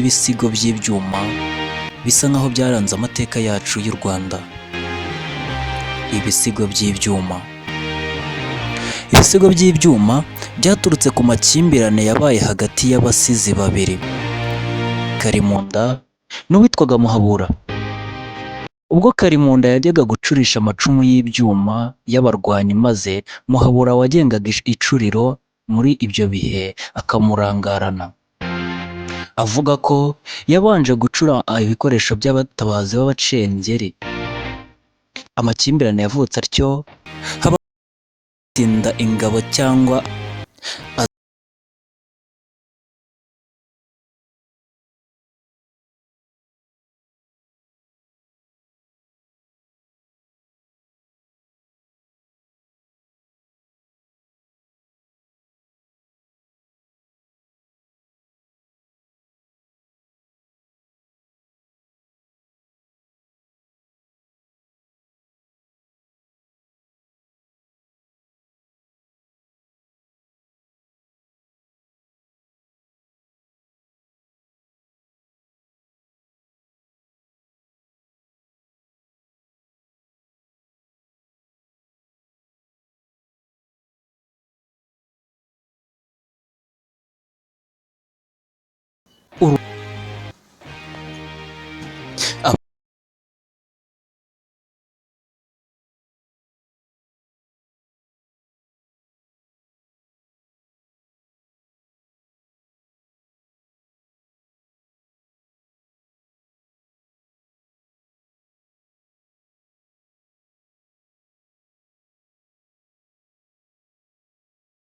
n'ibisigo by'ibyuma bisa nkaho byaranze amateka yacu y'u Rwanda. Ibisigo by'ibyuma. Ibisigo by'ibyuma byaturutse ku makimbirane yabaye hagati y'abasizi babiri, Karimunda n'uwitwaga Muhabura. Ubwo Karimunda yajyaga gucurisha amacumu y'ibyuma y'abarwanyi maze Muhabura wagengaga icuriro muri ibyo bihe akamurangarana, avuga ko yabanje gucura ibikoresho by'abatabazi b'abacengeri. Amakimbirane yavutse atyo, haba atsinda ingabo cyangwa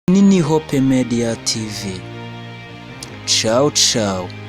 Nini Hope Media TV. Ciao ciao.